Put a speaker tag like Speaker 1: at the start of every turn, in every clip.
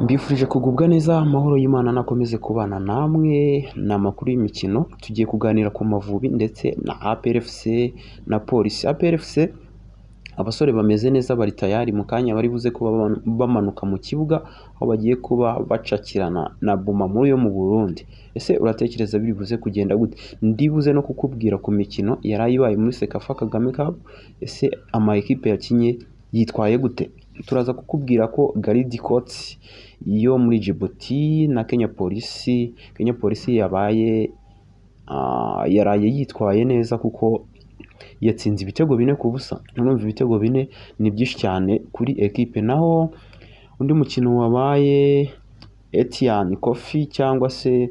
Speaker 1: Mbifurije kugubwa neza, amahoro y'Imana nakomeze kubana namwe. Ni amakuru y'imikino, tugiye kuganira ku Mavubi ndetse na APR FC na Polisi. APR FC abasore bameze neza, bari tayari, mu kanya bari buze kuba bamanuka mu kibuga aho bagiye kuba bacakirana na Bumamuru yo mu Burundi. Ese uratekereza biri buze kugenda gute? Ndibuze no kukubwira ku mikino yaraye ibaye muri CECAFA Kagame Cup, ese ama ekipe yakinye yitwaye gute? Turaza kukubwira ko Garidi Cotes yo muri Djibouti na Kenya Police, Kenya Police yabaye yaraye yitwaye neza kuko yatsinze ibitego 4-0. Urumva ibitego 4 ni byinshi cyane kuri ekipe. Naho undi mukino wabaye, Etienne Coffee cyangwa se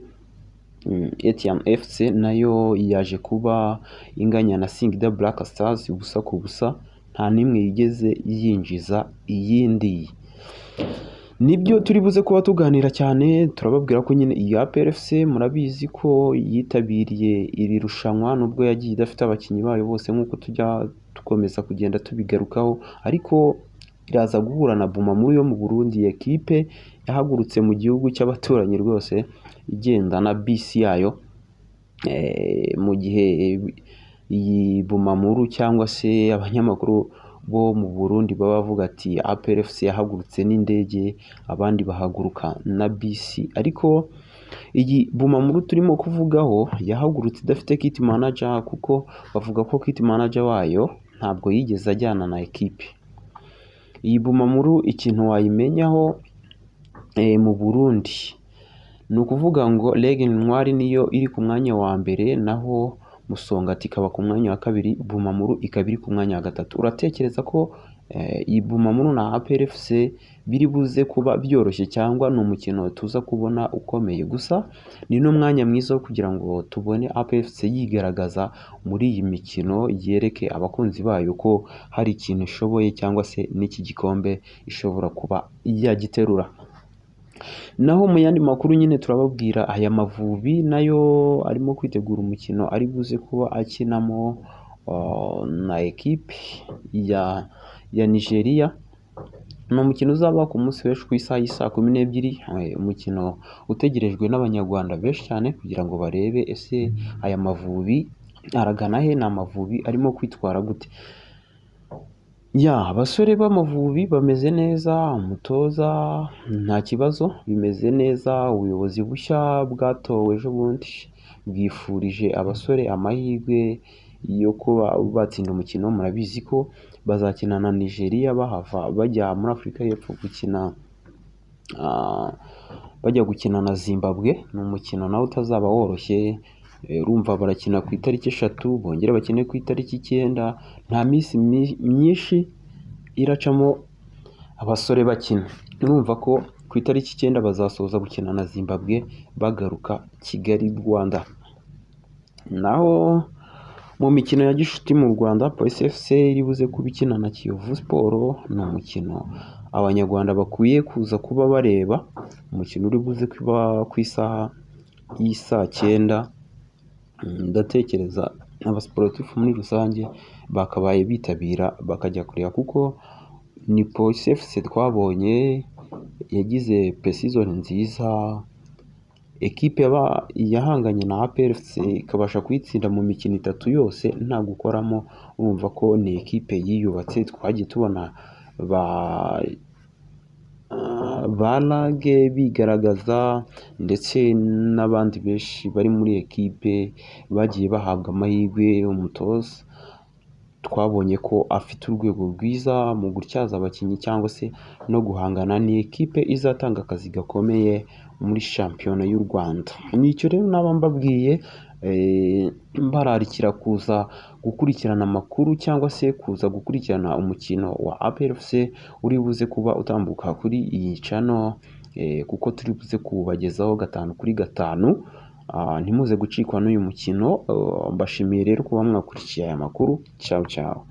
Speaker 1: Etienne FC nayo yaje kuba inganya na Singida Black Stars 0-0, nta n'imwe yigeze yinjiza iyindi. Nibyo turi buze kuba tuganira cyane, turababwira ko nyine iyi APR FC murabizi ko yitabiriye iri rushanwa nubwo yagiye idafite abakinnyi bayo bose nk'uko tujya dukomeza kugenda tubigarukaho, ariko iraza guhura na Bumamuru yo mu Burundi, ekipe yahagurutse mu gihugu cy'abaturanyi rwose igenda na bisi yayo, mu gihe iyi Bumamuru cyangwa se abanyamakuru bo mu Burundi baba bavuga ati APR FC yahagurutse n'indege, abandi bahaguruka na bisi, ariko iyi Bumamuru turimo kuvugaho yahagurutse idafite kit manager, kuko bavuga ko kit manager wayo ntabwo yigeze ajyana na ekipe. Iyi Bumamuru ikintu wayimenyaho mu Burundi ni ukuvuga ngo Reg Ntwari niyo iri ku mwanya wa mbere, naho Musongati ikaba ku mwanya wa kabiri, Bumamuru ikaba iri ku mwanya wa gatatu. Uratekereza ko iyi Bumamuru na APR FC biri buze kuba byoroshye cyangwa ni umukino tuza kubona ukomeye? Gusa ni n'umwanya mwiza wo kugira ngo tubone APR FC yigaragaza muri iyi mikino, yereke abakunzi bayo ko hari ikintu ishoboye cyangwa se n'iki gikombe ishobora kuba yagiterura. Naho mu yandi makuru nyine turababwira aya Mavubi nayo arimo kwitegura umukino ari buze kuba akinamo na ekipe ya Nigeria. Ni umukino uzaba ku munsi w'ejo ku isaha y'isaa 12, umukino utegerejwe n'Abanyarwanda benshi cyane kugira ngo barebe ese aya Mavubi aragana he, ni Amavubi arimo kwitwara gute? Ya abasore b'Amavubi bameze neza, umutoza nta kibazo, bimeze neza, ubuyobozi bushya bwatowe ejo bundi bwifurije abasore amahirwe yo kuba batsinda umukino. Murabizi ko bazakina na Nigeria bahava bajya muri Afurika y'Epfo gukina, bajya gukina na Zimbabwe. Ni umukino nawo utazaba woroshye, urumva barakina ku itariki 3 bongere bakine ku itariki 9, nta minsi myinshi iracamo abasore bakina. Urumva ko ku itariki 9 bazasoza gukina na Zimbabwe bagaruka Kigali Rwanda. Naho mu mikino ya gishuti mu Rwanda, Police FC iri buze kuba ikina na Kiyovu Sport, ni umukino Abanyarwanda bakwiye kuza kuba bareba, umukino uri buze kuba ku isaha y'isaa 9. Ndatekereza abasiporutifu muri rusange bakabaye bitabira bakajya kureba, kuko ni Police FC twabonye yagize pre-season nziza, ekipe yahanganye na APR FC ikabasha kuyitsinda mu mikino 3 yose nta gukoramo. Urumva ko ni ekipe yiyubatse, twagiye tubona ba Rage bigaragaza ndetse n'abandi benshi bari muri ekipe bagiye bahabwa amahirwe. Umutoza twabonye ko afite urwego rwiza mu gutyaza abakinnyi cyangwa se no guhangana, ni ekipe izatanga akazi gakomeye muri shampiyona y'u Rwanda. Nicyo rero naba mbabwiye, mbararikira kuza gukurikirana amakuru cyangwa se kuza gukurikirana umukino wa APR FC uri buze kuba utambuka kuri iyi channel, kuko turi buze kubagezaho 5 kuri 5. Ntimuze gucikwa n'uyu mukino. Mbashimiye rero kuba mwakurikiye aya makuru. Ciao ciao.